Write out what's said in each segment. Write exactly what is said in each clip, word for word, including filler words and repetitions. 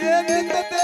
ये नित दे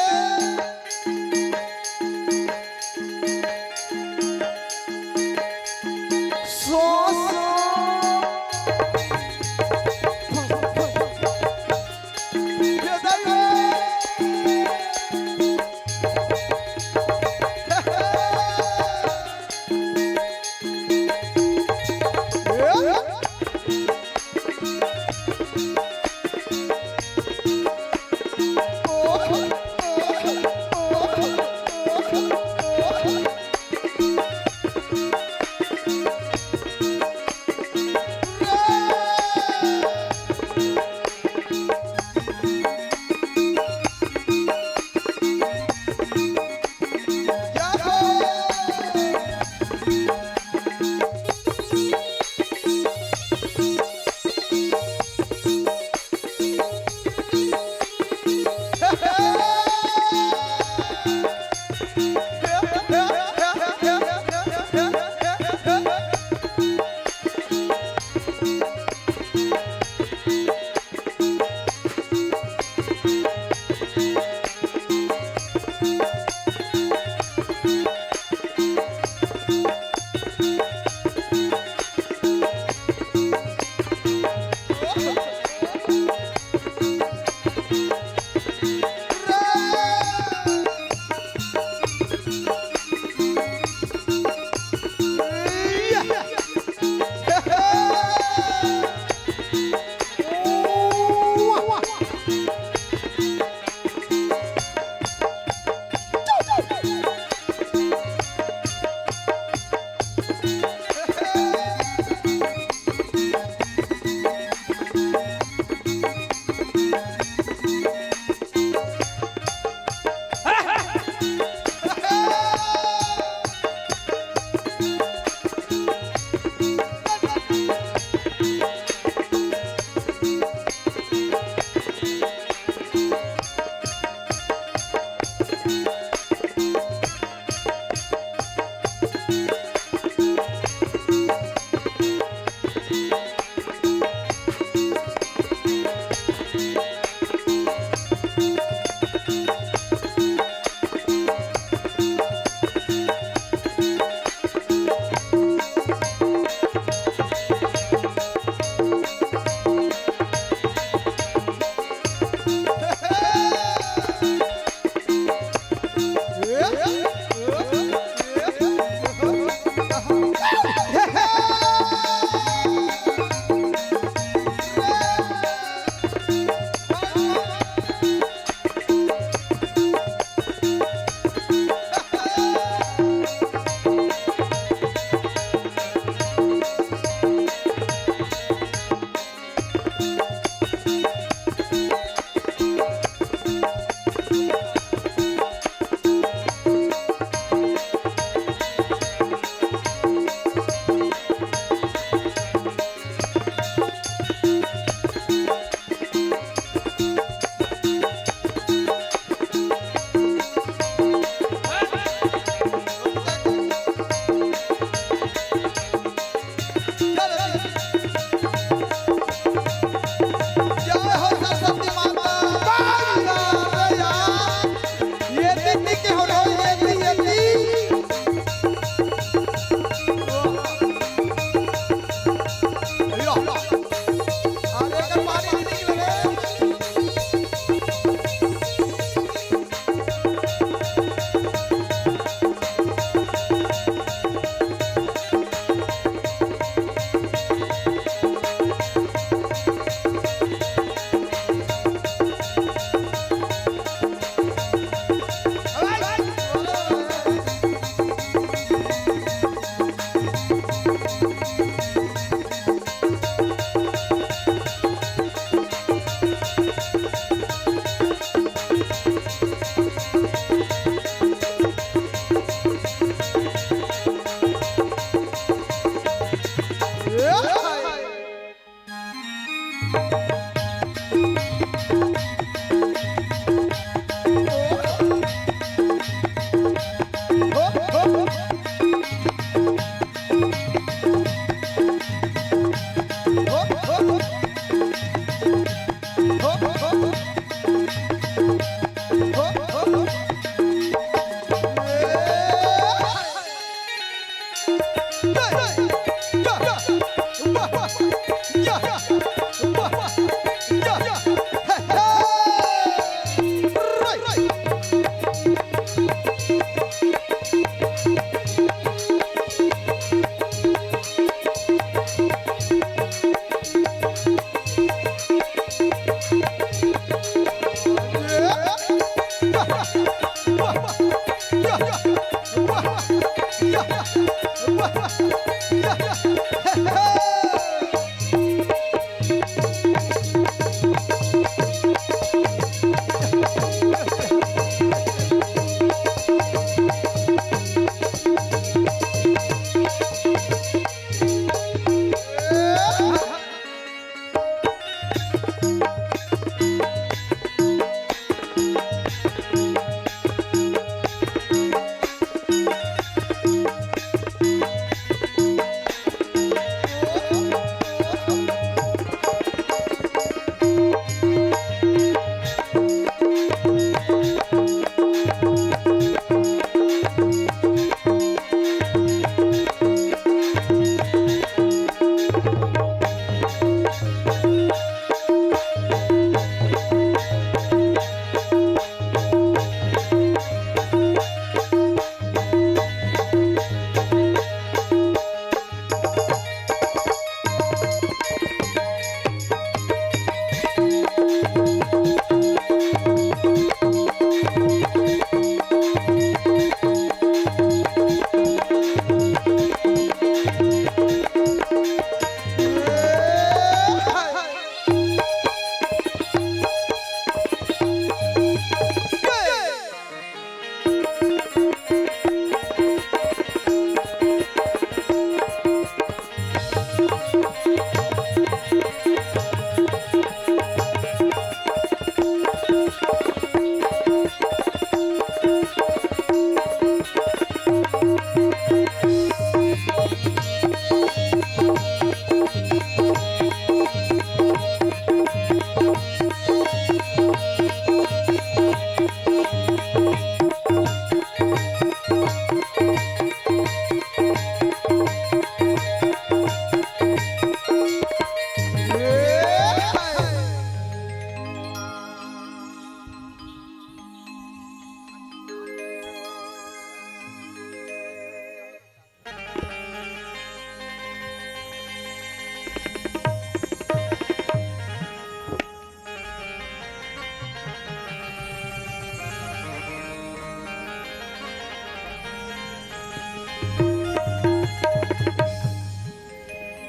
अरे एकर पानी नहीं निकले रे।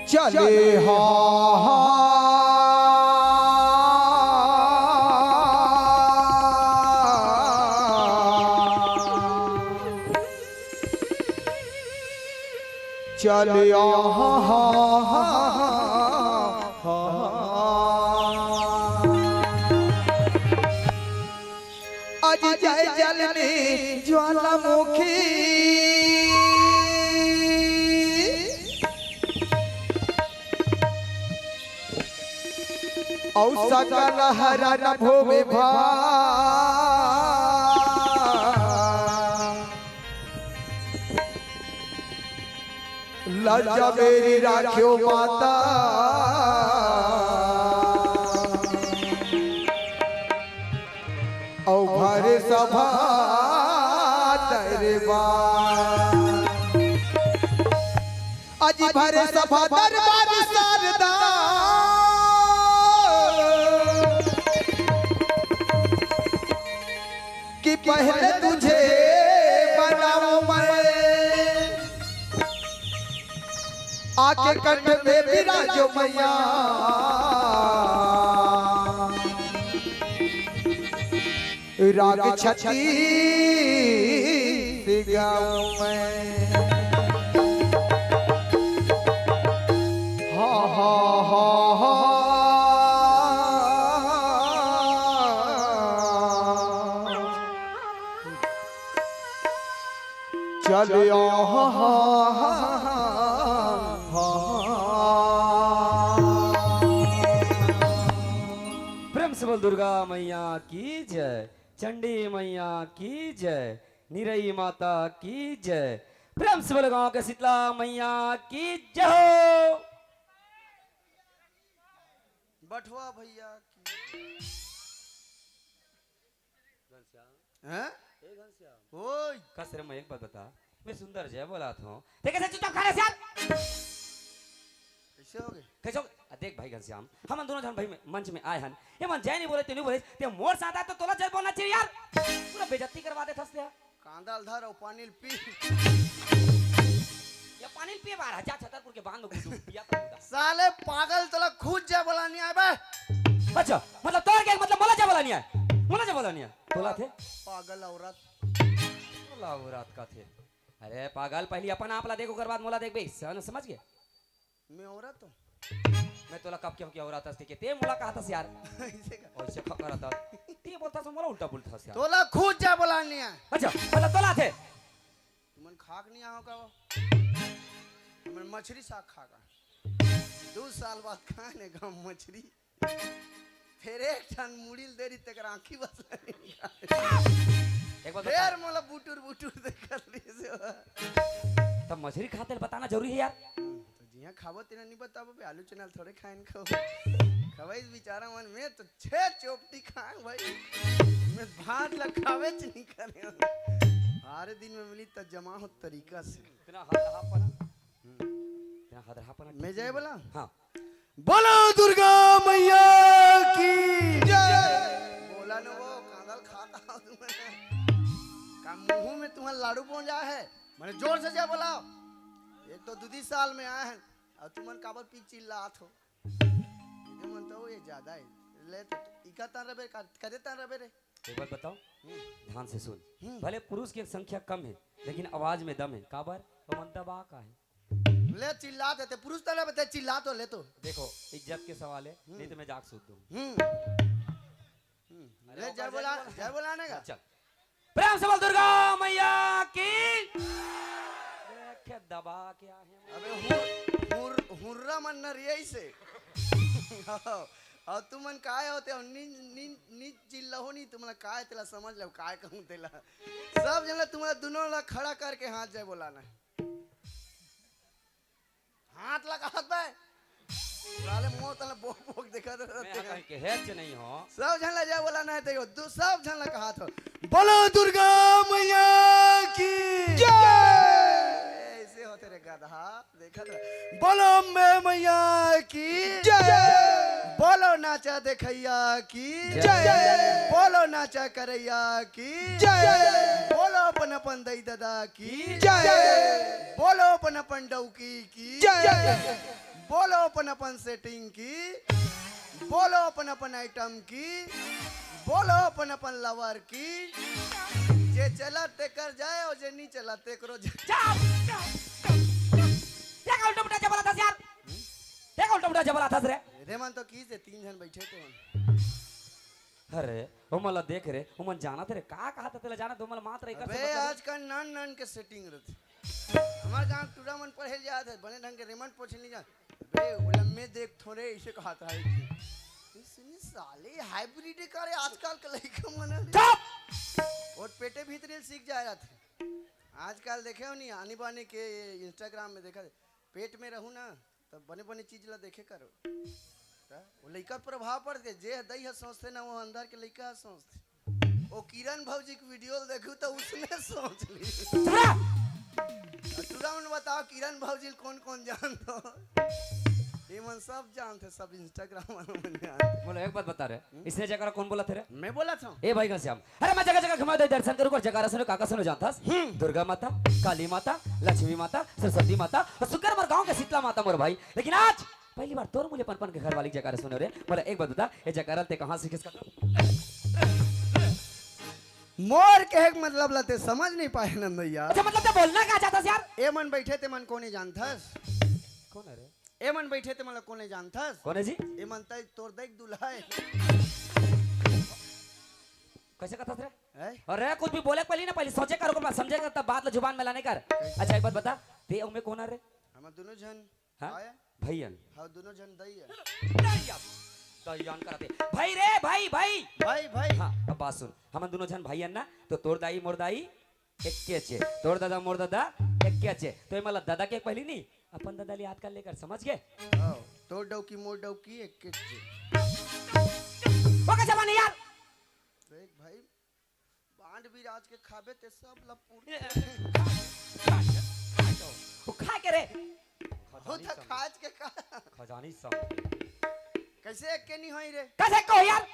चले हा चले हा आज जय जलनी ज्वालामुखी। अउ सकल हरन भूमि भा लज्जा मेरी राख्यो माता। सभा दरबार, अजी भरे सभा दरबार शारदा कि पहले तुझे मनाऊं मैं, आके कंठ में विराजो मैया। राग छत्तीसगढ़ में। हा, हा, हा, हा। चलियो, हा, हा, हा, हा, हा। प्रेम से बोल दुर्गा मैया की जय, चंडी मैया की जय, निरई माता की जय। प्रेम से बोलो गांव के शीतला मैया की जय हो। बठवा भैया की। घनश्याम, हैं? ए घनश्याम। ओए। कस रे, मैं एक बात बता, मैं सुंदर जय बोलात हंव, ते कइसे चुपचाप खड़े हस यार? कइसे हो गे? कइसे हो गे? आ, देख भाई घनश्याम, हमन दूनों झन भाई में, मंच में आए हन, ये मन जय नहीं बोले, ते नहीं बोले, ते मोर साथ आए तो तोला जय बोलना चाहिए यार। पूरा बेइज्जती करवा देथस यार। कांदा ल धर अउ पानी ल पी। ये पानी ल पिए बार ह, जा छतरपुर के बांध में घुस पिया कर। साले पागल, तोला खुद जय बोला नहीं आए बे। अच्छा, मतलब तोर के, मतलब मोला जय बोला नहीं आए, मोला जय बोला नहीं आए, तोला आथे? पागल औरत। तोला औरत का थे? अरे पागल, पहली अपन आप ला देख, ओकर बाद मोला देखबे, समझ गे? मैं औरत हूँ। मैं तोला कब कहूँ कि औरत हस के? ते मोला कहत हस यार। ऐसे का? ऐसे का करत हस? ते बोलत हस, मोला उल्टा बोलत हस यार। तोला खुद जय बोला नहीं आए। अच्छा, मतलब तोला थे? तुमन खाक नहीं आओ का वो? हमन मछरी साग खा का। दू साल बाद खाए ने गाँव मछरी। फिर एक ठन मुड़ी ल दे रही, तेकर आँखी बस ल नहीं निकाले। एक बात बता। फिर मोला बुटुर बुटुर देखत रहिस हे। तब मछरी खाते ल बताना जरूरी है यार। तो जिहाँ खाबो तेना नहीं बताबो बे, आलू चना ल थोड़े खाए न खाओ। खवाई बेचारा मन में तो छह चोपटी खाए भाई। मैं भात ला खावे च नहीं करे। आरे दिन में मिली त जमा हो तरीका से। इतना हदरहापना। हम्म। इतना हदरहापना मैं ठीक जय नहीं बोला? है। हाँ। बोलो दुर्गा मैया की जय। बोला न वो, कांदा ल खाता हो तुमन। का मुंह में तुम्हारा लाडू पहुंचा है? मैंने जोर से जय बोलाओ। एक तो दूधी साल में आए हैं, अउ तुमन काबर पी चिल्लात हो? ये मन तो ये ज्यादा है। ले तो इका तान रबे, का-, करे तान रबे रे। एक बात बताओ, हम्म। ध्यान से सुन। हम्म। भले पुरुष की संख्या कम है, लेकिन आवाज में दम है। काबर? वो मन दबा का है। ले चिल्ला देते, पुरुष तो ले बते, चिल्ला तो ले तो। देखो, इज्जत के सवाल है, हम्म। नहीं तो मैं जाके सूत दूँ। हम्म। हम्म। अरे ले ओकर जय बोला, जय बोला। जय बोला ने का? चल। प्रेम से बोल दुर्गा मैया की। देखे दबा क्या है? अबे हुर-, हुर-, हुर्रा मन न रियई से। अउ तुमन काय होते हो? नी, नी, नी चिल्ला हो नी, तुमन काय तेला समझ लो, काय कहूँ तेला। सब जन ला, तुमन ला दुनों ला खड़ा करके हाथ जय बोलाना है। हाथ लगावत बे। साले मोर तले बोक बोक देखत मैं रहते हा हैं। कहीं के हेच नहीं हो। सब झन ला जय बोला नहीं, देखो, दू-, सब झन ला कहात हो। बोलो दुर्गा मैया की जय। ऐसे होते रे गधा, देखत रह। बोलो अम्बे मैया की जय। बोलो नाचा देखैया की जय। बोलो नाचा करैया की जय। बोलो अपन अपन दई ददा की जय। बोलो अपन अपन डौकी की जय। बोलो अपन अपन सेटिंग की, बोलो अपन अपन आइटम की, बोलो अपन अपन लवर की। जे चलत तेकर जाए अउ जे नी चलत तेकरो जाए। चुप, चुप, चुप, चुप। ये का उल्टा पुल्टा जबला था यार? ये का उल्टा पुल्टा जबला था रे? रे मन तो की से तीन झन बैठे थे मन। अरे, ओमन ला देख रे, ओमन जानत रे, का कहत हे तेला जानत, ओमन ला मात्र एकर से अबे, मतलब हे। आजकल नान नान के सेटिंग रहिथे। हमर गांव टूरा मन पढ़े ल जात हे, बने ढंग के रेमंड पोछे ल नइ जान। अबे, ओला मैं देखथों रे, अइसे कहत हे। ए, सुनी साले, हाइब्रिड हे का रे आजकल के लइका मन हे। चुप! ओर पेटे भीतरी ल सीख जाए रहिथे। आजकल देखे हो नहीं, आनी बानी के Instagram में देखा, पेट में रहू ना, तब बने बने चीज ला देखे करो। त वो लइका प्रभाव पड़थे, जे दई ह सोचथे ना, वो अंदर के लइका ह सोचथे। वो किरण भौजी के वीडियो देखू तो उसने सोच ली। चुप रह। तुरंत बताओ, किरण भौजी ल कौन कौन जानत हो? ये मन सब जानते, सब Instagram वाला मन जानते। बोलो, एक बात बता रे, इसने जयकारा कौन बोला थे रे? मैं बोला था। ए भाई घनश्याम, अरे मैं जगह जगह घुमा दे, दर्शन करूँ और जयकारा सुनो, काका सुनो जानता हस? दुर्गा माता, काली माता, लक्ष्मी माता, सरस्वती माता और सुकर मोर गांव के शीतला माता मोर भाई। लेकिन आज पहली बार तोर मुले पनपन के घर वाली जयकारा सुनो रे। बोला, एक बात बता, ये जयकारा ते कहाँ सीखिस का? मोर कहे के मतलब ला ते समझ नहीं पाए नंद भैया। अच्छा, मतलब ते बोलना का चाहता यार? ए मन बैठे ते मन कोने जानथस? कौन है रे? ए मन बैठे ते मन ला कोने जानथस? कौन है जी? ए मन तय तोर देख दुल्हा है। कैसे कथस रे? हैं? अरे कुछ भी बोले पहले ना, पहले सोचे कर, ओकर बाद समझे कर, तब बात ला जुबान में लाने कर। अच्छा, एक बात बता, ते अउ मैं कौन है रे? हम दोनों जन हाँ? आया? भैयन। हाँ, दोनों जन दई है। दई अब। दई जान करते। भाई रे, भाई, भाई। भाई, भाई। हाँ, अब बात सुन। हमन दोनों जन भैयन ना, तो तोर दाई, मोर दाई, एक के चे। तोर दादा, मोर दादा, एक के चे। तो ये मतलब दादा के पहली नहीं, अपन दादा ले याद कर लेकर, समझ गए? हाँ, तोर डौकी, मोर डौकी, एक के चे। ओके, जवान यार। देख भाई, बांड बिराज के खाबे ते सब ला पूर। वो खा के रे। हो त खाज के का? खजानी सब। कैसे एक के नहीं होई रे? कैसे को यार?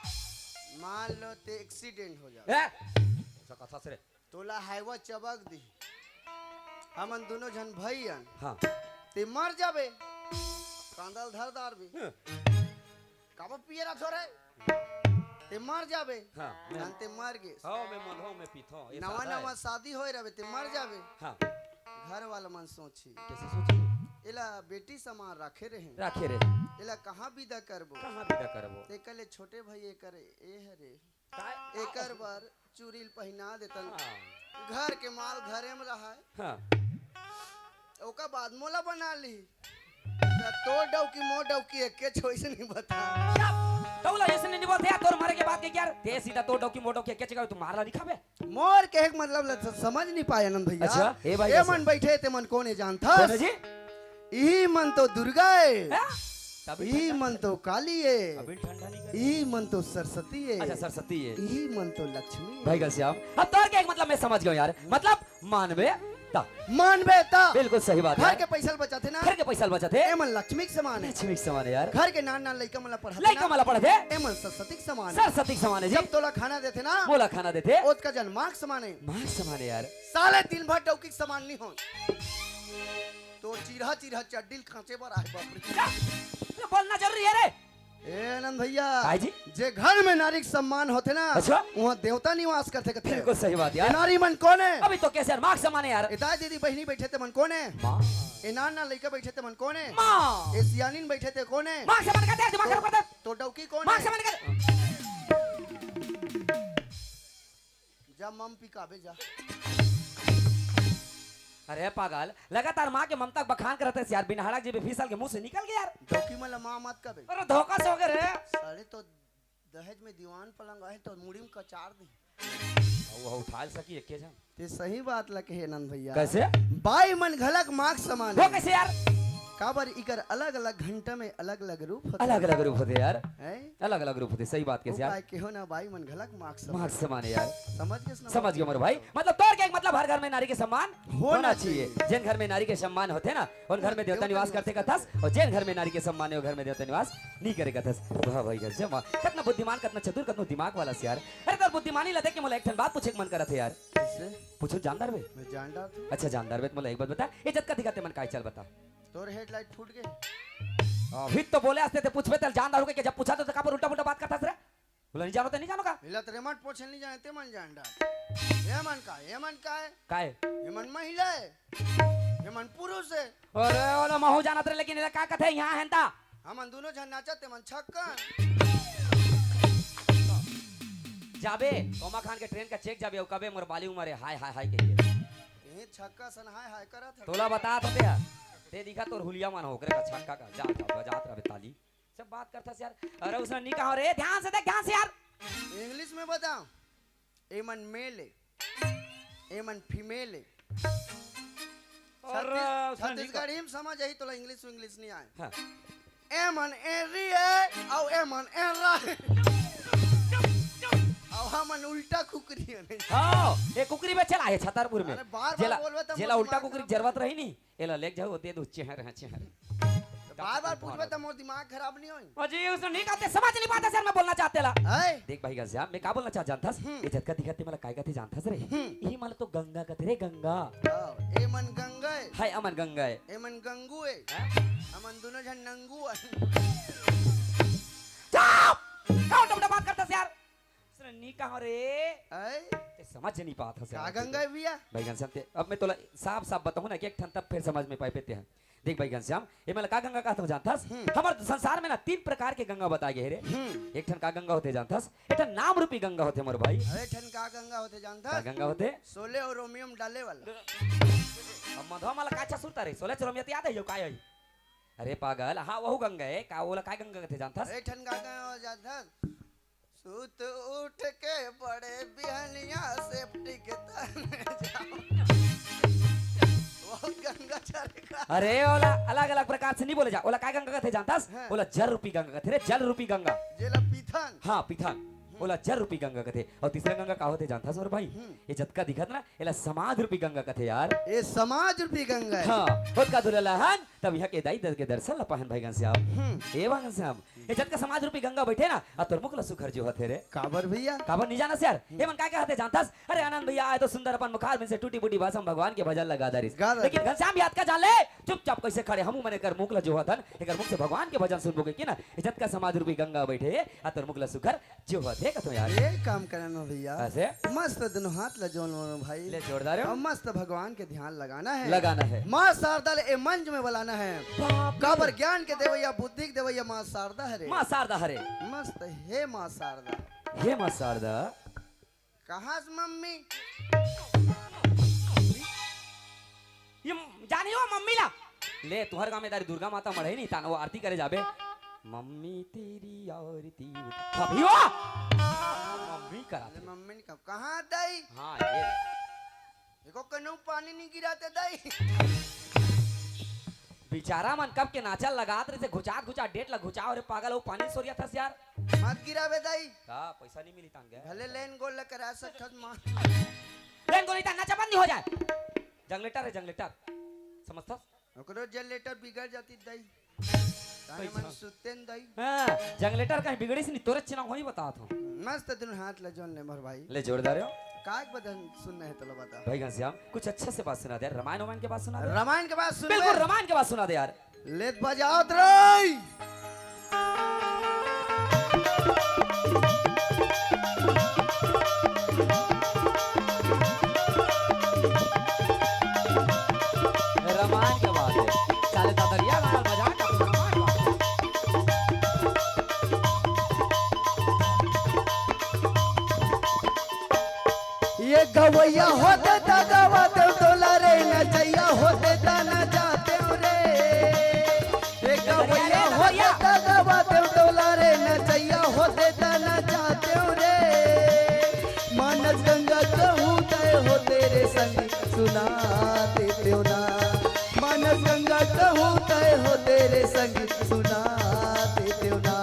मान लो ते एक्सीडेंट हो जा। ए? अच्छा कथा से रे। तोला हाईवा चबक दी। हमन दोनों जन भैयन। हाँ। ते मर जाबे। कांदल धर दार भी। हाँ। काबर पिए रथो रे? ते मर जाबे। हाँ, मैं जान ते मर गे। हाँ, मैं मरहूँ, मैं पीथो। ये नवा सादा है। नवा शादी होए रहे, ते मर जाबे। हाँ। घर वाला मन सोची। कैसे सोची? एला बेटी समान राखे रहे। राखे रहे। एला कहाँ विदा करबो? कहाँ विदा करबो? ते कले छोटे भाई ए करे, ए हरे। काय? एकर बर चूरी ल पहिना देतन। हाँ। घर के माल घरे में रहाय। हाँ। ओकर बाद मोला बना ली। त तोर डौकी मोर डौकी एके छोइस नहीं बता। तौला जैसे नहीं बोलते यार, तोर मरे के बाद के यार, ते सीधा तोर डौकी मोर डौकी एके चीज, तू मार ला दिखाबे। मोर कहे के मतलब ल समझ नहीं पाए आनंद भैया। अच्छा, ए भाई ए कैसे? मन बैठे ते मन कोने जानथस? कौन है जी? इही मन तो दुर्गा ए। हैं? तभी ई ठंडा मन तो काली ए। अभी ठंडा नहीं कर। ई मन तो सरस्वती ए। अच्छा, सरस्वती ए। ई मन तो लक्ष्मी ए। भाई घनश्याम, अब तोर के एक मतलब मैं समझ गया यार। मतलब मानवे ता। मानवे ता। बिल्कुल सही बात घर यार। के पैसा ल बचाथे ना। घर के पैसा ल बचाथे। ए मन लक्ष्मी के समान ए। लक्ष्मी के समान ए यार। घर के नान नान लइका मन ला पढ़ाथे लइका ना। मन ला पढ़ाथे। ए मन सरस्वती के समान ए। सरस्वती के समान ए जी। जब तोला खाना देथे ना। मोला खाना देथे। ओतका जन माँ के समान ए। माँ के समान ए यार। साले दिन भर डौकी के समान नहीं हो। तो चिरहा चिरहा चड्डी ल कांचे बर आए बाप रे। जा, ये बोलना जरूरी है रे। ए आनंद भैया, भाई जी। जे घर में नारी के सम्मान होथे ना, अच्छा। वहाँ देवता निवास करथे कथे। बिल्कुल सही बात यार। ए नारी मन कोन ए? अभी तो कैसे यार, माँ के समान ए यार। ए दाई दीदी बहिनी बैठे ते मन कोन ए? माँ। ए नान नान लइका बैठे ते मन कोन ए? माँ। ए सियानिन बैठे ते कोन ए? माँ के समान कहते हैं, दिमाग खराब करते हैं। तो डौकी कोन ए? माँ के समान कहते हैं। जा मम पिकाबे जा। अरे पागल, लगातार माँ के ममता के बखान करत हस यार, बिनहड़ा के जेबे फिसल के मुंह से निकल गया यार। डौकी मन ल माँ मत कबे। अरे धोखा से हो गया रे। साले तो दहेज में दीवान पलंग आहे तो मुड़ी में कचार दी। वो उठा सकी एक के जन। ते सही बात ल कहे नंद भैया। कैसे? बाई मन घलक माँ के समान हो हे। कैसे यार? काबर इकर अलग-अलग घंटा में अलग-अलग रूप होथे। अलग-अलग रूप होथे यार। हैं? अलग-अलग रूप होथे, सही बात कहे ओ यार। काय केहो ना बाई मन घलक माँ के समान। माँ के समान हे यार। समझ गेस ना? समझ गया मोर भाई। मतलब तोर के एक मतलब हर घर में नारी के सम्मान होना होना चाहिए। चाहिए। जेन घर में नारी के सम्मान होथे ना, उन घर में देवता देवता निवास निवास करथे करथे। कथस, और जेन घर में नारी के सम्मान हे, वो घर में देवता निवास नहीं करे कथस। वाह भाई गजब, वाह। कतना बुद्धिमान, कतना चतुर, कतना दिमाग वाला से यार। अरे तोर बुद्धिमानी ला देख के मोला एक ठन बात पूछे के मन करत हे यार। कैसे? पूछो जानदार बे। मैं जानदार तू। अच्छा जानदार बे, त मोला एक बात बता, ये जतका दिखा ते मन काय चल बता। तोर हेडलाइट फूट गे। अभी तो बोले आस्ते ते पूछबे तल जानदार हो के, जब पूछा तो, तो काबर उल्टा पुल्टा बात करता रे? बोला नहीं जानो तो नहीं जानो का? मिला तो रेमट पोछे नहीं जाने ते मन जानदार। ये मन का, ये मन का है? काय? ये मन महिला है। ये मन पुरुष है। अरे ओला महू जानत रे, लेकिन एला का कथे यहाँ हेंता? हमन दोनों झन नाचत ते मन छक्का। जाबे, कोमा खान के ट्रेन का चेक जाबे, अउ कबे मोर बाली उमर है, हाय, हाय, हाय कहिके। ये छक्का सन हाय, हाय करत है। तोला बतात होते यार। ते दिखा तोर हुलिया मन हो, ओकरे का छक्का का, जा, जा, बजात रहबे ताली। सब बात करथस यार। अरे उसने नहीं कहा रे, ध्यान से देख, ध्यान से यार। इंग्लिश में बताओ। एमन मेल ए, एमन फीमेल ए। अरे, छत्तीस-, उसने नहीं छत्तीसगढ़ी में समझ आई, तोला इंग्लिश विंग्लिश नहीं आए। हाँ। एमन एरी ए, अउ एमन एरा ए। अब हमन उल्टा कुकरी हन। हाँ, ये कुकरी बेचेला हे छतरपुर में। अरे, बार-बार जेला, बोलबे त जेला मोर उल्टा दिमाग कुकरी खराब जरूरत रही नी, एला लेके जाओ, दे दो, चेहर, हाँ, चेहर। बार-बार पूछबे त मोर दिमाग खराब नहीं होई। अजी, उसने नहीं कहते, समझ नहीं पाता सर, मैं बोलना चाहते ला। हैं? देख भाई घनश्याम, मैं का बोलना चाह जानथस? हम्म। ये जतका दिखत हे, मला काय कथे जानथस रे? हम्म। ये मला तो गंगा कथे रे, गंगा। हाँ, ए मन गंगा है। हाय, अमन गंगा है। ए मन गंगू है। हैं? हमन दोनों झन नंगू है। चुप! का उल्टा-पुल्टा बात करथस यार? उसने नी कहा रे। आय? ते समझ नहीं पात हस का यार। गंगा है भैया? भाई घनश्याम ते, अब मैं तोला साफ-साफ बताहूँ ना कि एक ठन तब फिर समझ में पाए पे ते हैं। देख भाई घनश्याम, ये मैं का गंगा कहत हूँ जानथस? हम्म। हमर संसार में ना तीन प्रकार के गंगा बताए गए हे रे। हम्म। एक ठन का गंगा होथे जानथस? एक ठन नाम रूपी गंगा होथे मोर भाई। अरे ठन का गंगा होथे जानथस? का गंगा होथे? शोले और रोमियो में डाले वाला। अब मधवा मला का अच्छा सुरता रे? शोले रोमियो तो याद है यो का है? अरे पागल, हाँ वहू गंगा है, का ओला का गंगा कथे जानथस? अरे ठन का गंगा होथे जानथस? सुत उठ के बड़े बिहनिया सेफ्टी के तने जाओ। वो गंगा चढ़ का। अरे, ओला अलग-अलग प्रकार से नहीं बोले जा। ओला काय गंगा कथे जानथस? हाँ। ओला जल रूपी गंगा कथे रे, जल रूपी गंगा। जेला पीथन। हाँ, पीथन। हम्म। ओला जल रूपी गंगा कथे। और तीसरा गंगा का होथे जानथस मोर भाई? हम्म। ये जतका दिखत ना, एला समाज रूपी गंगा कथे यार। ये समाज रूपी गंगा है। हाँ, ओतका दूर ले हन, तब यहाँ के दाई दर के दर्शन ला पाहन भाई घनश्याम। हम्म। ए भाई घनश्याम, ए जतका समाज रूपी गंगा बइठे ना, आ तोर मुख ला सुघर जोहत हे रे। काबर भैया? काबर नहीं जानस यार? हम्म। ए मन का कहत हे जानथस? अरे आनंद भैया आए तो सुंदर अपन मुखार में से टूटी फूटी भाषा में भगवान के भजन ला गा दरिस। गा दरिस। लेकिन घनश्याम याद का जान ले, चुपचाप कैसे खड़े, हमू मन एकर मुख ला जोहत हन, एकर मुख से भगवान के भजन सुनबो कहिके ना, ए जतका समाज रूपी गंगा बइठे हे, आ तोर मुख ला सुघर जोहत हे कथों यार। ये काम करन हो भैया। कैसे? मस्त दोनों हाथ ला जोड़ लो भाई। ले जोरदार हो। और मस्त भगवान के ध्यान लगाना है। लगाना है। माँ शारदा ले ए मंच में बुलाना है। बाप रे। काबर ज्ञान के देवैया, बुद्धि के देवैया माँ शारदा हरे। माँ शारदा हरे। मस्त हे माँ शारदा। हे माँ शारदा। कहाँ से मम्मी? ये म-, जानी हो मम्मी ला? ले, तुहर गाँव में दारी दुर्गा माता मढ़ई नहीं, तान वो आरती करे जाबे। मम्मी तेरी आरती उतार। अभी हो? मम्मी करा अरे थे। मम्मी ने कहा, कहाँ दाई? हाँ, ये। देखो, कनऊ पानी नहीं गिराते दाई। बेचारा मन कब के नाचल लगात रहिसे, घुचात घुचात डेट ला घुचाओ रे पागल, वो पानी सोरिया थस यार। मत गिराबे दाई। का पैसा नहीं मिली तांगे? भले लेन गोल ला करा सकत माँ। लेन गोल इतना नाचा बंद नहीं हो जाए। जंगलेटर है, जंगलेटर। समझथस? ओकरो जनरेटर बिगड़ जाती दाई। ताने पैसा। मन सुतेन दाई। हाँ, जंगलेटर कहीं बिगड़िस नहीं, तोरे चुनाव होई बतात हूँ। मस्त दिन हाथ ला जोन ले मोर भाई। ले जोरदार हो। काय बदन सुनना है तोला बता। भाई घनश्याम, कुछ अच्छा से बात सुना दे यार, रामायण वामायण के बात सुना दे। रामायण के बात सुन बिल्कुल, ले। रामायण के बात सुना दे यार। लेत बजावत रही। रमान के बात है। साले ददरिया गाना बजा के रमान के बात है। ये गवैया होते त गवा देव तोला रे, नचैया होते त नचा देव रे। ये गवैया होते त गवा देव तोला रे, नचैया होते त नचा देव रे। मानस गंगा कहूँ तय हो तेरे संग सुना देव ना। मानस गंगा कहूँ तय हो तेरे संग सुना देव ना।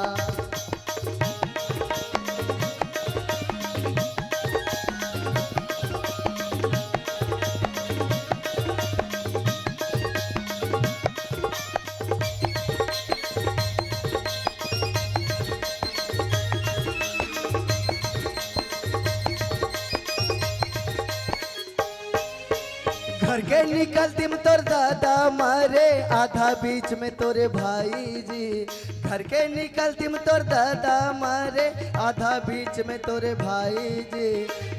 घर के निकलतिम तोर दादा मरे, आधा बीच में तोरे भाई जी। घर के निकलतिम तोर दादा मरे, आधा बीच में तोरे भाई जी।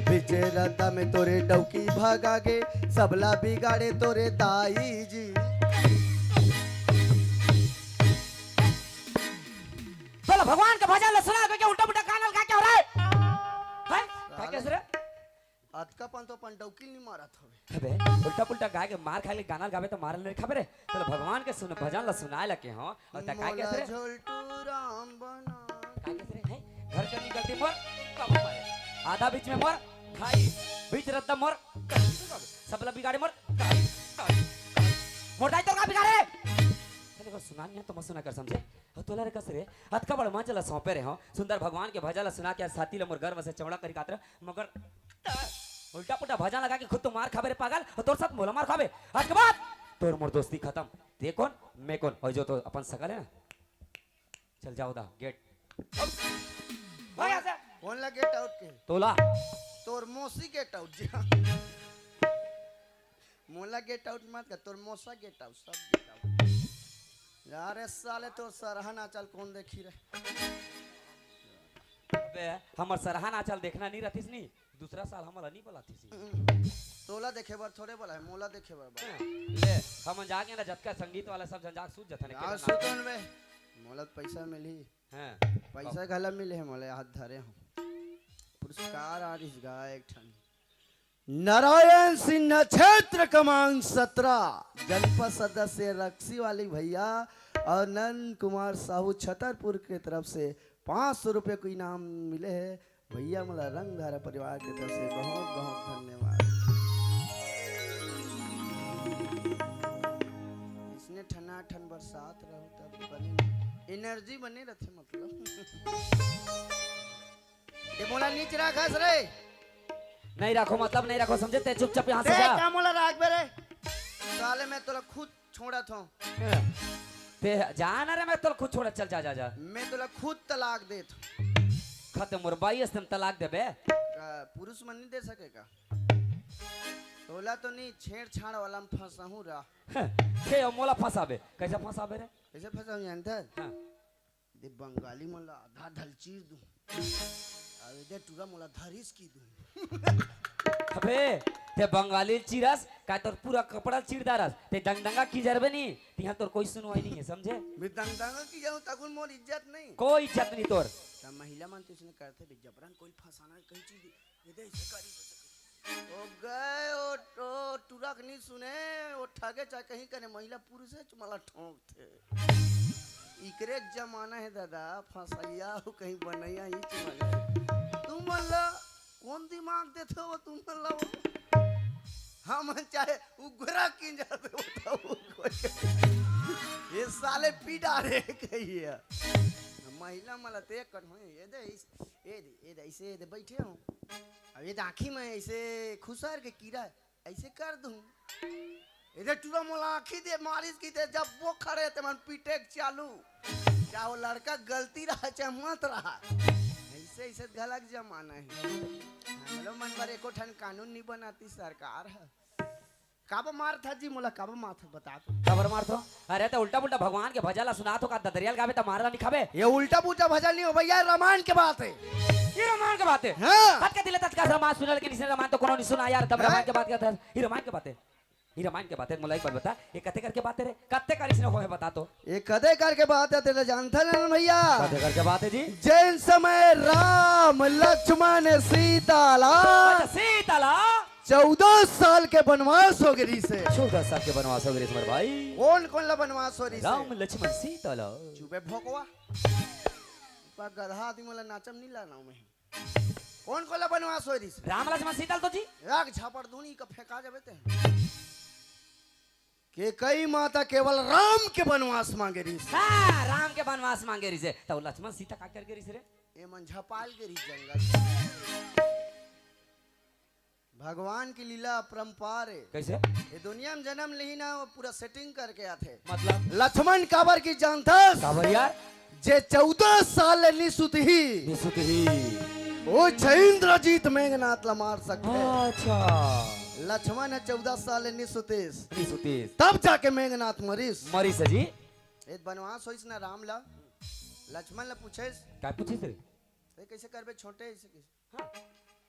बीच रास्ता में तोरे डौकी भगा गे, सबला बिगाड़े तोरे दाई जी। बोलो भगवान का भजन ला सुना के क्या उल्टा पुल्टा गाना गा क्या हो रहा है? हैं? क्या कैसे रे? अतका पन तो अपन डौकी नहीं मारत हवे। अबे, उल्टा पुल्टा गाय के मार खाए ले गाना गावे तो मारल नहीं खाबे रे। तो भगवान के सुन, भजन ला सुनाए लगे हो। और त काय मोला कैसे रे? झोलटू राम बना। काय कैसे रे? हैं? घर के निकलती मोर, कब मारे? आधा बीच में मोर, खाई। बीच रद्दा मोर, सबला बिगाड़े मोर, खाई, खाई, खाई। मोर दाई तोर का बिगाड़े? चले को सुना नहीं तो मत सुना कर समझे। हो तोला रे कस रे, अतका बड़ मंच ला सौंपे रहे हंव, सुंदर भगवान के भजन ला सुना के आज छाती ला मोर गर्व से चौड़ा करी कात रहे, मगर उल्टा पुल्टा भजन लगा के खुद तो मार खाबे रे पागल, अउ तोर साथ मोला मार खाबे। आज के बाद तोर मोर दोस्ती खतम। ते कोन, मैं कोन, अउ जो तो अपन सकल है ना। चल जाओ दा, गेट। भाग यहाँ से। कोन ला गेट आउट के? तोला। तोर मौसी गेट आउट जी। मोला गेट आउट मत कर, तोर मौसा गेट आउट, सब गेट आउट। यार, ए साले तोर सरहा नाचल कोन देखी रे? अबे, हमर सरहा नाचल देखना नहीं रहतिस नी, दूसरा साल हमला नहीं बुलातिस। तोला देखे बर थोड़े बोला है, मोला देखे बर बा। ले, हमन जाके ना जतका संगीत वाला सब झन जाके सूत जथन यार, अकेला सुतन बे, मोला तो पैसा मिलही। हाँ। पैसा घला मिले है, मोला हाथ धरे हूँ। पुरस्कार आ रही गा एक ठन। नारायण सिंह क्षेत्र क्रमांक सत्रह, जनपद सदस्य रक्सी वाली भैया और नंद कुमार साहू छतरपुर के तरफ से पाँच सौ रुपये को इनाम मिले है। भैया मोला रंगधारा परिवार के तरफ से बहुत बहुत धन्यवाद। इसने ठना ठन बरसात रहो तब बने एनर्जी बने रहते मतलब। ये मोला नीच राखस रे। नहीं रखो मतलब नहीं रखो, समझे? ते चुपचाप यहाँ से ते जा। का मोला राखबे रे? साले मैं तोला खुद छोड़त हूँ। ते जा ना रे, मैं तोला खुद छोड़त, चल जा, जा, जा। मैं तोला खुद तलाक देत हूँ। खत्म, मोर बाई असन तलाक देबे। का पुरुष मन नहीं दे सके का? तोला तो नहीं, छेड़छाड़ वाला में फंसा हूँ रा। हे, मोला फंसाबे, कैसे फंसाबे रे? कैसे फंसा हूँ जानता है? हाँ। दे बंगाली मन ला आधा धल चीर दूं। अबे दे टूरा मोला धरिस की दूं। अबे, ते बंगाली चीरस, का तोर पूरा कपड़ा चीर डारस, ते दंगदंगा की जरबे नी, तिहां तोर कोई सुनवाई नहीं है, समझे? मैं दंगदंगा की जाऊं, तकुन मोर इज्जत नहीं। कोई इज्जत नहीं तोर। त महिला मन तो इसने करते भी जबरन कोई फंसाना कहीं चीज ये दे, ऐसे करी, ऐसे करी। ओ गए, ओ, ओ टुरक नहीं सुने, ओ ठगे चाहे कहीं करे, महिला पुरुष है, चुमाला ठोंक थे। इकरे जमाना है दादा, फसैया हो कहीं बनैया ही चुमाला। तू मन ला कौन दिमाग देते हो तू मन ला वो? हम चाहे उग्रा किंजर दे उठाओ कोई। ये साले पी डारे कहिए। महिला मला ते कर, ये दे, इस, ये दे, ये दे, ऐसे ये दे बैठे हो। अब ये आँखी में ऐसे खुसर के कीड़ा ऐसे कर दूं। इधर टूरा मोला आँखी दे मारिस की ते जब वो खड़े ते मन पीटे के चालू। चाहे वो लड़का गलती रहा चाहे मत रहा। ऐसे ऐसे गलत जमाना है। हम लोग मन पर एको ठन कानून नहीं बनाती सरकार है। काबर मारत हस जी मोला, काबर मारत हस बता तो। काबर मारत हो? अरे त उल्टा पुल्टा भगवान के भजन ला सुनात हो का, ददरिया ल गाबे त मार ला नहीं खाबे। ये उल्टा पुल्टा भजन नहीं हो भैया, रामायण के बात है। ये रामायण के बात है? हाँ। हद के दिले तक रामायण सुनल के निसे रामायण तो कोनो नहीं सुना यार, तब हैं? रामायण के बात करत हस। ये रामायण के बात है। ये रामायण के बात है, मोला एक बात बता, ये कते करके बात है रे? कते कर इसने होए बता तो। ये कते करके बात है, तेरे जानता ना भैया? कते करके बात है जी? जैन समय राम, लक्ष्मण, सीता ला। अच्छा, सीता ला। चौदह साल के बनवास हो गए से। चौदह साल के बनवास हो गए रे मोर भाई। कौन कौन ला बनवास हो रही से? राम, लक्ष्मण, सीता ला। चुपे भोकवा। पर गधा आदमी वाला नाचम नहीं लाना मैं। कौन कौन ला बनवास हो रही से? राम, लक्ष्मण, सीता ला तो जी। राग झापड़ दूनी का फेंका जाबे ते। के कई माता केवल राम के बनवास मांगे रही से। हाँ, राम के बनवास मांगे रही से। तो लक्ष्मण सीता का कर गे रही से रे? ये मन झपाल गे रही जंगल। भगवान की लीला अपरंपार है। कैसे? ये दुनिया में जन्म लेही ना, वो पूरा सेटिंग करके आथे। मतलब? लक्ष्मण काबर की जानथस? काबर यार? जे चौदह साल ले निसुत ही। निसुत ही। वो इंद्रजीत मेघनाथ ला मार सकते। अच्छा। लक्ष्मण है चौदह साल ले निसुतेस। निसुतेस। तब जाके मेघनाथ मरिस। मरिस जी। ए बनवास होइस ना राम ला। लक्ष्मण ला पूछेस। का पूछिस रे? ते कैसे करबे छोटे ऐसे कैसे? हाँ।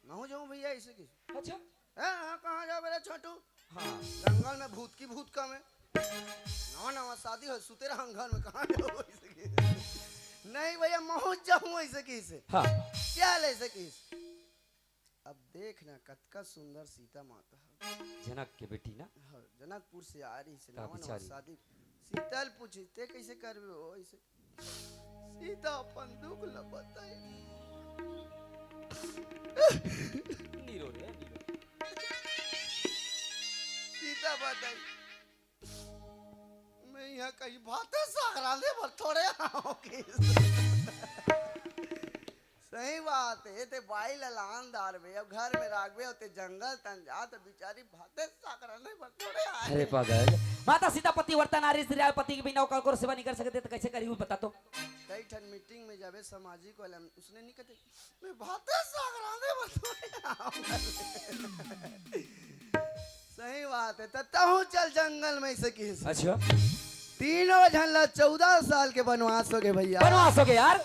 महूँ जाऊँ भैया, ऐसे की। अच्छा। ए, हाँ, कहाँ जाबे रे छोटू? हाँ। जंगल में भूत की भूत कम है। नवा नवा शादी हो, सुते रहा घर में, कहाँ जाओ ऐसे की? नहीं भैया, महूँ जाऊँ ऐसे की से। हाँ। क्या ले ऐसे की? अब देख ना, कतका सुंदर सीता माता है। जनक के बेटी ना? हाँ, जनकपुर से आ रही से, का नवा नवा बिचारी? शादी। सीता ल पूछी, ते कैसे करबे हो ऐसे? सीता अपन दुख ल बताई। नी रो रे, नी रो। सीता बताई, मैं यहाँ भाते साग रांधे बर थोड़े आव किस। सही बात हे, ते बाई ला लान डारबे, अब घर में राखबे, अउ ते जंगल तन जा, त बिचारी भाते साग रांधे बर थोड़े आए। अरे पागल, माता सीता पतिव्रता नारी, स्त्री पति के बिना ओकर कोनो सेवा नहीं कर सकते, त कैसे करी, बता तो? कई ठन मीटिंग में जाबे, सामाजिक वाला में, उसने नहीं कहते, मैं भाते साग रांधे बर थोड़े आव। सही बात हे, त तहूँ चल जंगल में, अइसे किस। अच्छा। तीनों झन ला चौदह साल के बनवास होगे भैया। बनवास होगे यार।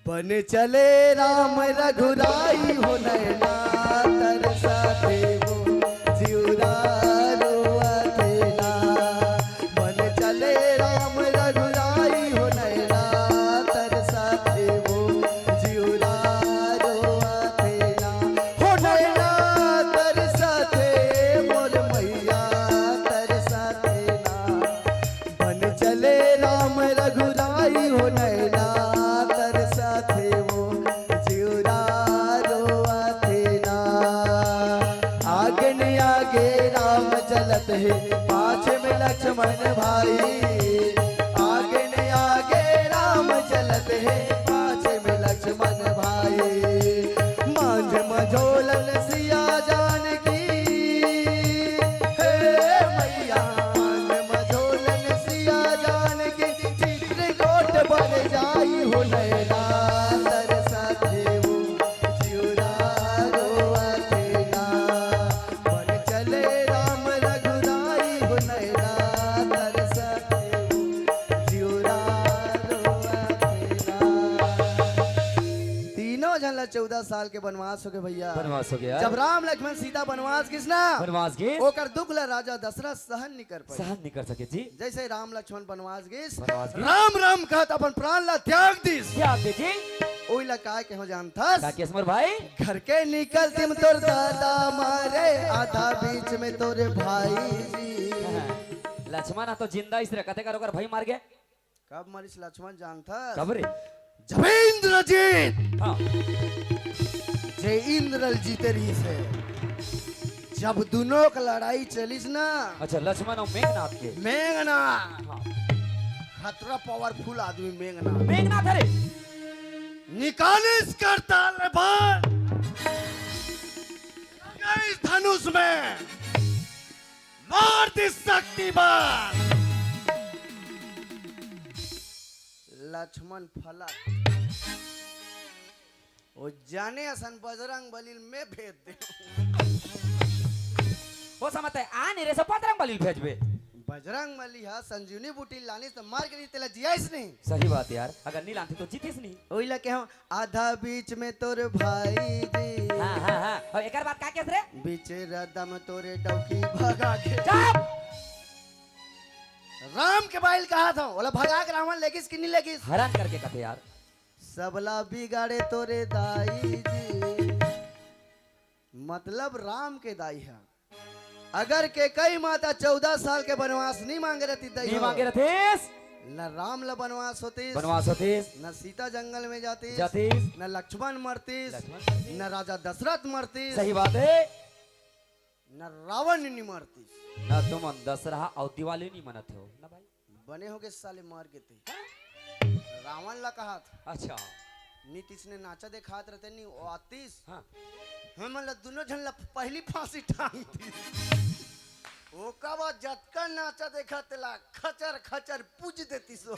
बन चले राम रघुराई हो नैना तरसाथे वो जिउरा रोआथे ना। बन चले राम रघुराई हो नैना तरसाथे वो जिउरा रोआथे ना। हो नैना तरसाथे मोर मैया तरसाथे ना। बन चले राम रघुराई हो नैना तरसाथे वो जिउरा रोआथे ना। आगे ने आगे राम चलत हे, पाछे में लक्ष्मण भाई। आगे ने आगे राम चलत हे, पाछे में लक्ष्मण भाई। मांझ मझोलन सिया जानकी, हे मैया, मांझ मझोलन सिया जानकी, चित्रकूट बन जाई हो नैना तरसाथे वो जिउरा रोआथे ना। बन चले राम रघुराई हो नैना तरसाथे वो जिउरा रोआथे ना। तीनों झन ला चौदह साल के बनवास होगे भैया। बनवास होगे यार। जब राम लक्ष्मण सीता बनवास गिस ना, बनवास गिस। ओकर दुख ला राजा दशरथ सहन नहीं कर पाए। सहन नहीं कर सके जी। जैसे राम लक्ष्मण बनवास गिस, बनवास गिस। राम राम कहत अपन प्राण ला त्याग दिस। त्याग दे जी। ओही ला काय केहेंव जानथस? का केहेंव मोर भाई? घर के निकलतिम तोर दादा मारे, आधा बीच में तोर भाई जी। लक्ष्मण ह तो जिंदा अइस रे, कते कर ओकर भाई मर गे। कब मरिस लक्ष्मण जानथस? कब रे? जब इंद्रजीत, हाँ। जे इंद्र ल जीते रहिस हे, जब दुनों के लड़ाई चलिस ना, अच्छा, लक्ष्मण अउ मेघनाथ के। मेघनाथ। हाँ। खतरा powerful आदमी मेघनाथ। मेघनाथ, अरे। निकालिस करताल बाण, लगाइस धनुष में, मार दिस शक्ति बाण। लक्ष्मण फलक। ओ जाने असन बजरंग बली ल मैं भेज देंव। ओ समझ हे, आ नहीं रे, सब बजरंग बली ल भेजबे। बजरंग बली ह संजीवनी बूटी लानिस त मर गे रहिस, तेला जियाइस नहीं। सही बात यार, अगर नहीं लानतिस तो जीतिस नहीं। ओही ला केहेंव, आधा बीच में तोर भाई जी। हाँ, हाँ, हाँ। अउ एकर बाद का केहेस रे? बीचे रद्दा में तोरे डौकी भगा के। चुप! राम के बाई ल कहत हंव, ओला भगा के रावण लेगिस कि नहीं लेगिस? हरण करके कथे यार। सबला बिगाड़े तोरे दाई जी। मतलब राम के दाई ह। अगर कैकई माता चौदह साल के बनवास नहीं मांगे रहतिस दाई नहीं हो, मांगे रहतिस। न राम ल बनवास होतिस, बनवास होतिस। न सीता जंगल में जातिस, जातिस। न लक्ष्मण मरतिस, लक्ष्मण मरतिस। न राजा दशरथ मरतिस। सही बात हे। न रावण नहीं मरतिस। न तुमन दशहरा अउ दिवाली नहीं मनत हो ना भाई। बने होगे साले मर गे ते। रावण ला कहत। अच्छा। नीतीश ने नाचा देखात रहते नहीं, ओ आतिस। हाँ। हमन ला दुनों झन ला पहली फांसी टांग दिस। ओकर बाद जतका नाचा देखा तेला खचर खचर पूज देतिस ओ।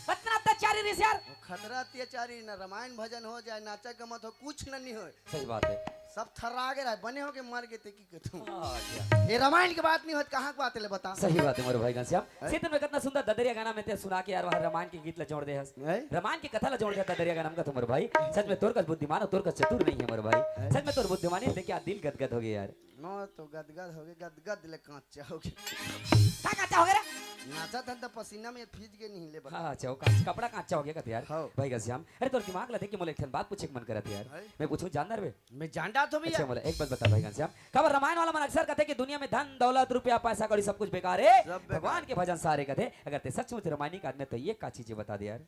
अतना अत्याचारी रहिस यार। ओ खतरा अत्याचारी, ना रामायण भजन हो जाए, नाचा गमत हो, कुछ न नहीं होए। सही बात हे। सब थर्रा गे रहे, बने होगे मर गे ते की कथंव। अच्छा। ये रामायण के बात नहीं होत, कहाँ के बात हे ले बता। सही बात हे मोर भाई घनश्याम। हैं? सेतन में कतना सुंदर ददरिया गाना में ते सुना के यार, वहाँ रामायण के गीत ला जोड़ दे हस। हैं? रामायण के कथा ला जोड़ दे ददरिया गाना में कथंव मोर भाई। सच में तोर कस बुद्धिमान अउ तोर कस चतुर नहीं हे मोर भाई। हैं? सच में तोर बुद्धिमानी देख के आज दिल गदगद होगे यार। मैं तो गदगद होगे, गदगद ले कांचा होगे। का कांचा होगे रे? नाचा था तो पसीना में भीज गे नहीं ले बता। हाँ, अच्छा, वो कांच-, कपड़ा कांचा होगे कथे यार। हाँ। भाई घनश्याम, अरे तोर दिमाग ला देख के मोला एक ठन बात पूछे के मन करत हे यार। हैं? मैं पूछंव, जान डरबे? मैं जान डारथंव भैया। अच्छा, मोला एक बात बता भाई घनश्याम, काबर रामायण वाला मन अक्सर कथे कि दुनिया में धन, दौलत, रुपया, पैसा, कौड़ी सब कुछ बेकार हे, सब बेकार। भगवान के भजन सारे कथे। अगर ते सचमुच रामायणी के आदमी हे त ये का चीज हे बता दे यार।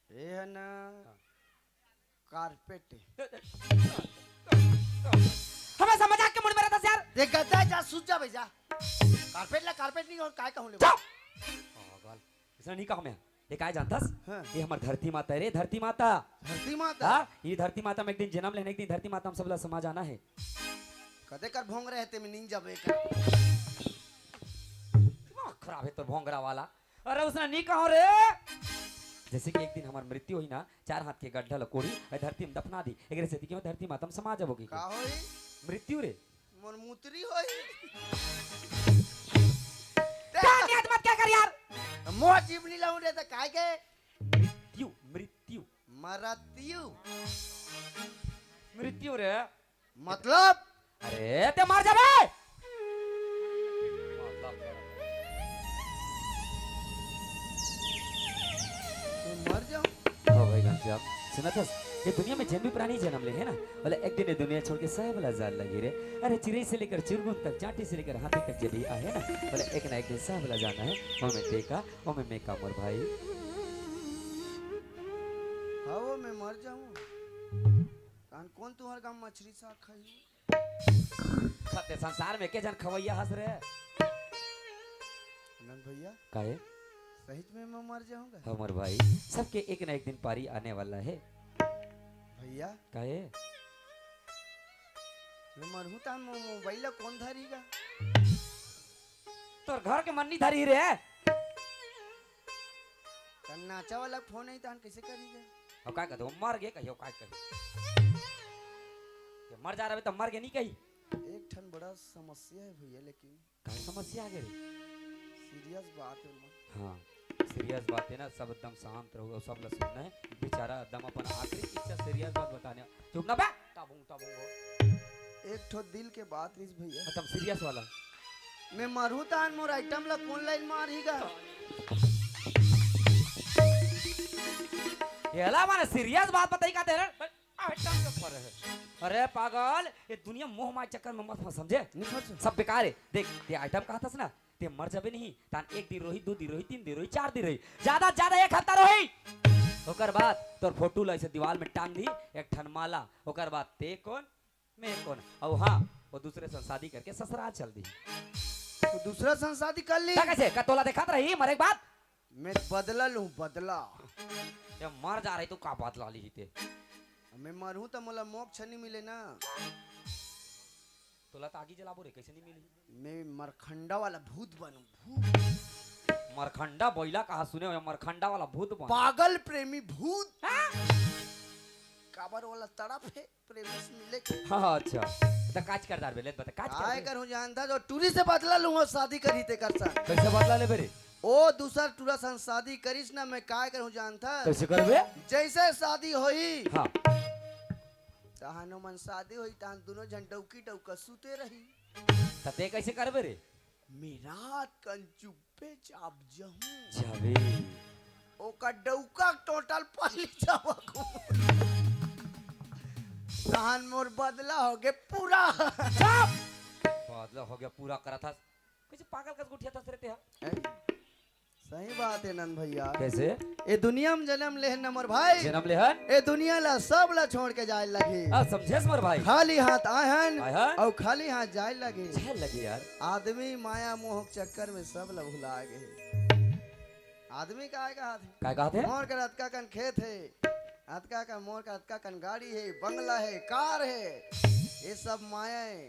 ये हे ना, हाँ। Carpet हे। हमेशा मजाक के mood में रहथस यार। ये गद्दा हे, जा सूत जा भाई जा। Carpet ला carpet नहीं अउ काय कहूँ ले। चुप! पागल। अइसना नहीं कहंव मैं। ये काय जानथस? हाँ। ये हमर धरती माता हे रे, धरती माता। धरती माता? हाँ, ये धरती माता में एक दिन जनम लेहे हन, एक दिन धरती माता हम सब ला समा जाना हे। कते कर भोंगरा हे ते में नींद जाबे का। दिमाग खराब हे तोर भोंगरा वाला। अरे अइसना नहीं कहंव रे। जइसे कि एक दिन हमर मृत्यु होही ना, चार हाथ के गड्ढा ल कोड़ही, ए धरती में दफना दिही। एकरे सेती कि मैं धरती माता में समा जाबो कहिके। का होही? मृत्यु रे। मोर मुतरी होही। का नियत मत क्या कर यार। मोर जीव नहीं लहूं रे त काय के? मृत्यु, मृत्यु। मरत्यु। मृत्यु रे। मतलब? अरे, ते मर जाबे। मैं मर जाहूं? हो भाई घनश्याम, सुनत हस? ये दुनिया में जेन भी प्राणी जनम ले हे ना, ओला एक दिन ये दुनिया छोड़ के सब ला जाए ल लगही रे। अरे, चिरई से लेकर चुरगुन तक, चांटी से लेकर हाथी तक जे भी आहे ना, ओला एक ना एक दिन सब ला जाना हे। ओमे ते का, ओमे मैं का मोर भाई। हाँ, वो मैं मर जाहूं। कान कौन तुम्हारे गांव मछली साग खाही? सत्य संसार में के झन खवइया हस रे? आनंद भैया। काहे? सहिच में मैं मर जाहूं का? हमर भाई, सबके एक ना एक दिन पारी आने वाला हे। भैया। काहे? मैं मरहूं त मो-, मोबाइल ला कौन धरही का? तोर घर के मन नहीं धरही रे। त नाचा वाला फोन हे, तहन कइसे करही का? अब काय कहत हो? मर गे कहियो, काय कही? ये मर जा रहे त मर गे नहीं कही। एक ठन बड़ा समस्या हे भैया, लेकिन काय समस्या आ गे रे? सीरियस बात हे ना। हाँ, सीरियस बात हे ना, सब एकदम शांत रहो, सब ला सुनना हे। बेचारा एकदम अपन आखिरी इच्छा, सीरियस बात बताने। चुप ना बे, ताबुंग, ताबुंग हो। एक ठो दिल के बात रिस भैया। खत्म, सीरियस वाला। मैं मरहूं तहन मोर आइटम ला कौन लाइन मारही गा? ये ला माने सीरियस बात बताही का तेरे? आइटम के ऊपर हे। अरे पागल, ये दुनिया मोह माया चक्कर में मत फंस, समझे? नहीं फंसो। सब बेकार हे। देख, ये आइटम कहत हस ना, ते मर जाबे नहीं, तहन एक दिन रोही, दू दिन रोही, तीन दिन रोही, चार दिन रोही, ज्यादा से ज्यादा एक हफ्ता रोही। ओकर बाद तोर फोटो ला अइसे दीवाल में टांग दिही, एक ठन माला। ओकर बाद ते कौन, मैं कौन? अउ हाँ, वो दूसरे संग शादी करके ससुराल चल दिही। वो दूसरा संग शादी कर ली। का कइसे? का तोला देखात रही मरे के बाद? मैं बदला लूं, बदला। ये मर जा रही तो का बदला लिही ते? मैं मरहूं त मोला मोक्ष नहीं मिले ना। तोला त आगी जलाबो रे, कइसे नहीं मिलही? मैं मरखंडा वाला भूत बनूं, भूत। मरखंडा बइला कहा सुने हो, मरखंडा वाला भूत बन। पागल प्रेमी भूत। हाँ? काबर वाला तड़प हे प्रेमी से मिले के। हाँ, हाँ, अच्छा। त काच कर डार बे, ले बता, काच कर काय बे। करूं जानता जो टूरी से बदला लूंगा शादी करही तेकर संग। कइसे बदला लेबे रे? ओ दूसर टूरा संग शादी करिस ना, मैं काय करूं जानता? कइसे करबे? जइसे शादी होही। हाँ। तहन ओमन शादी होही, तहन दुनों झन डौकी डौका सुते रही। त ते कइसे करबे रे? मैं रात कन चुप्पे चाप जहूं। जाबे। ओकर डौका टोटल पल्ली चाबक। तहन मोर बदला होगे पूरा। चुप! बदला होगे पूरा करत हस। कइसे पागल कस गोठियाथस रे तेहा? हैं? सही बात हे नंद भैया। कइसे? ए दुनिया में जनम लेहन न मोर भाई। जनम लेहन? ए दुनिया ला सब ला छोड़ के जाए लगही। आ, समझेस मोर भाई। खाली हाथ आए हन आए हन। अउ खाली हाथ जाए लगही। जाए लगही यार। आदमी माया मोह के चक्कर में सब ला भुला गे। आदमी काय कहत हे? काय कहत हे? मोर कर अतका कन खेत हे, अतका कन मोर कर अतका कन गाड़ी हे, बंगला हे, कार हे, ये सब माया हे।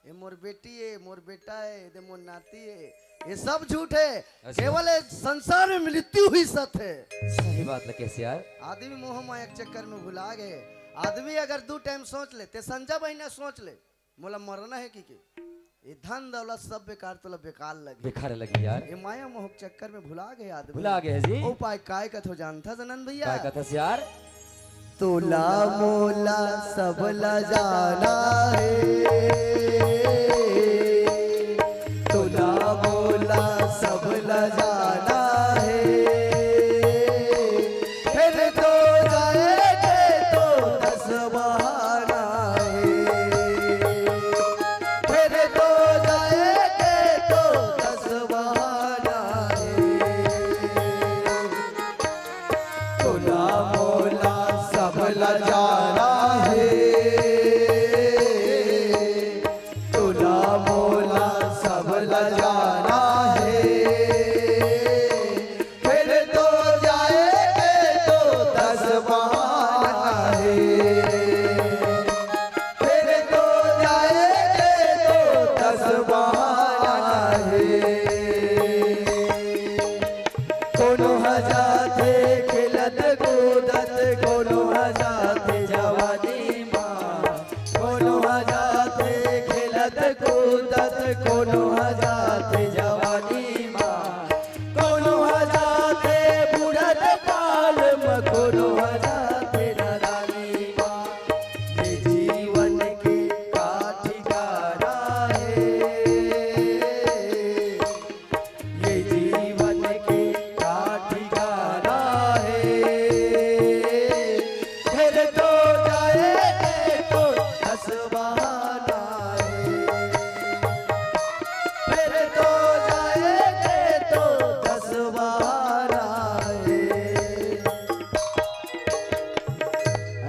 ये मोर बेटी हे, मोर बेटा हे, ये दे मोर नाती हे, ये सब झूठ हे। अच्छा। केवल ये संसार में मृत्यु ही सत हे। सही बात ल कहिस यार। आदमी मोह माया के चक्कर में भुला गे। आदमी अगर दू टाइम सोच ले, ते संजा महीना सोच ले, मोला मरना हे कि के? ये धन दौलत सब बेकार, तोला बेकार लगे। बेकार लगे यार। ये माया मोह के चक्कर में भुला गे आदमी। भुला गे जी। उपाय काय कथो जानथस नंद भैया? काय कथस यार? तोला मोला सब ला जाना हे, तोला मोला सब ला जाना हे, फेर तो जाए के तो दस बहाना हे, फेर तो जाए के तो दस बहाना हे। तोला मोला सब ला जाना हे, तोला मोला सब ला जाना हे,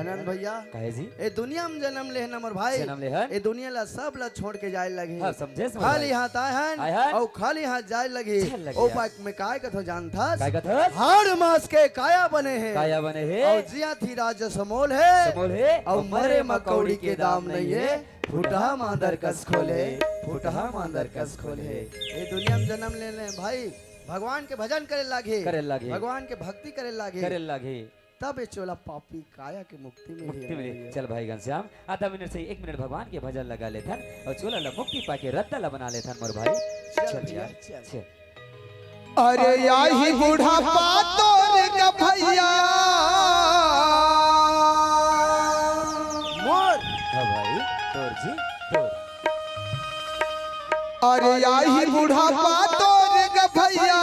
आनंद भैया, काहे जी? ए दुनिया में जन्म ले हन मोर भाई, जन्म ले हन। ए दुनिया ला सब ला छोड़ के जाए लगही। हाँ, समझे, समझ खाली भाई। हाथ आए हन आए हन। अउ खाली हाथ जाए लगही। जाए लगही ओ यार। बात में काय कथो जानथस? काय कथस? हाड़ मांस के काया बने हे। काया बने हे। अउ जियत ही राज समोल हे। समोल हे। अउ अउ मरे मरे म कौड़ी मकौड़ी के के दाम दाम नहीं नहीं हे। हे। फुटहा मांदर कस खोले, फुटहा मांदर कस खोले। ए दुनिया में जन्म लेने भाई, भगवान के भजन करे लागे। करे लागे। भगवान के भक्ति करे लागे। करे लागे। तब ये चोला पापी काया के मुक्ति मिली मुक्ति मिली। भैया। चल भाई घनश्याम, आधा मिनट से एक मिनट भगवान के भजन लगा लेथन अउ चोला ला मुक्ति पाके रद्दा ला बना लेथन मोर भाई। चल चल भैया, यार, चल। चल। अरे आही बुढ़ापा तोर ग भैया। मोर। हाँ भाई, तोर जी, तोर। अरे आही बुढ़ापा तोर ग भैया,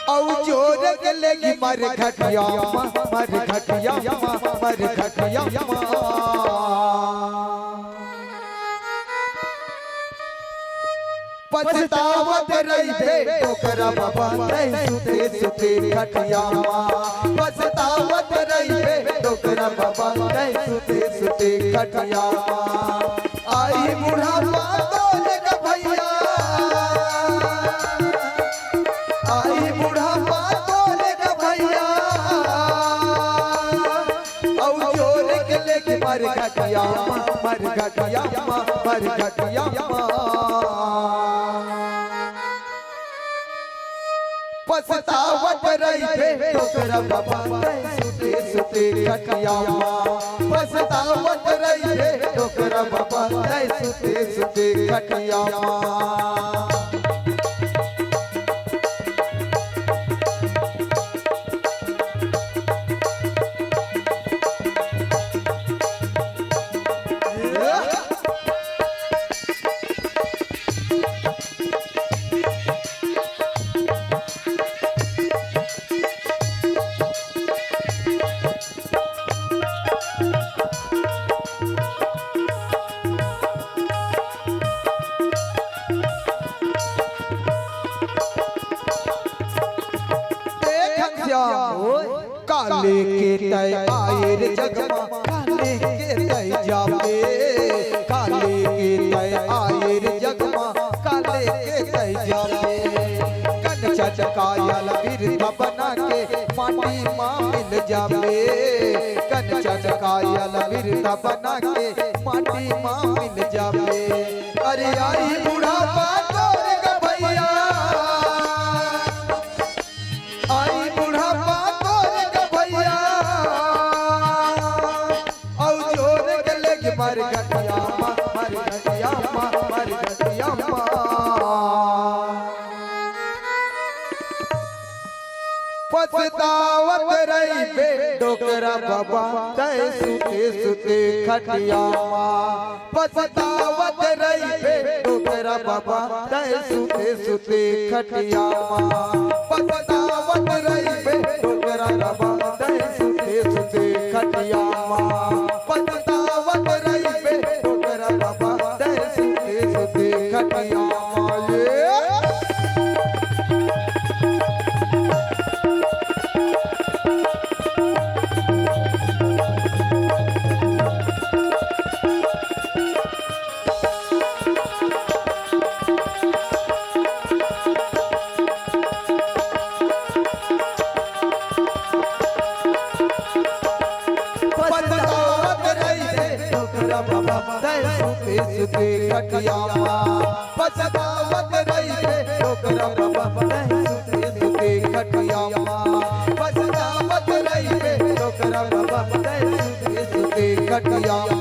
अउ जोर के लेगी मर घटिया मा, मर घटिया मा, मर घटिया मा। पछतावत रहिबे डोकरा बाबा, तै सुते सुते खटिया मा। पछतावत रहिबे डोकरा बाबा, तै सुते सुते खटिया मा। आई बुढ़ापा तोर ग भैया, आई बुढ़ापा तोर ग भैया, अउ जोर के लेके मर घटिया मा, मर घटिया मा, मर घटिया मा। पछतावत रहिबे डोकरा बाबा, तै सुते सुते खटिया मा। पछतावत रहिबे डोकरा बाबा, तै सुते सुते खटिया मा। देख घनश्याम, ओए। काले के तै आए रे जग मा, काले के तै जाबे। काले के तै आए रे जग मा, काले के तै जाबे। कंचन काया ल बिरथा बना के माटी मा मिल जाबे। कंचन काया ल बिरथा बना के माटी मा मिल जाबे। अरे आई बुढ़ापा तोर ग भैया, आई बुढ़ापा तोर ग भैया, अउ जोर के लेके मर घटिया मा, मर घटिया मा, मर घटिया मा। पछतावत रहिबे डोकरा बाबा, तै सुते सुते खटिया मा। पछतावत रहिबे डोकरा बाबा, तै सुते सुते खटिया मा। पछतावत रहिबे डोकरा बाबा, तै सुते सुते खटिया मा। पछतावत रहिबे डोकरा बाबा, तै सुते सुते खटिया मा। ये पछतावत रहिबे डोकरा बाबा, तै सुते सुते खटिया मा। पछतावत रहिबे डोकरा बाबा, तै सुते सुते खटिया मा। पछतावत रहिबे डोकरा बाबा, तै सुते सुते खटिया मा।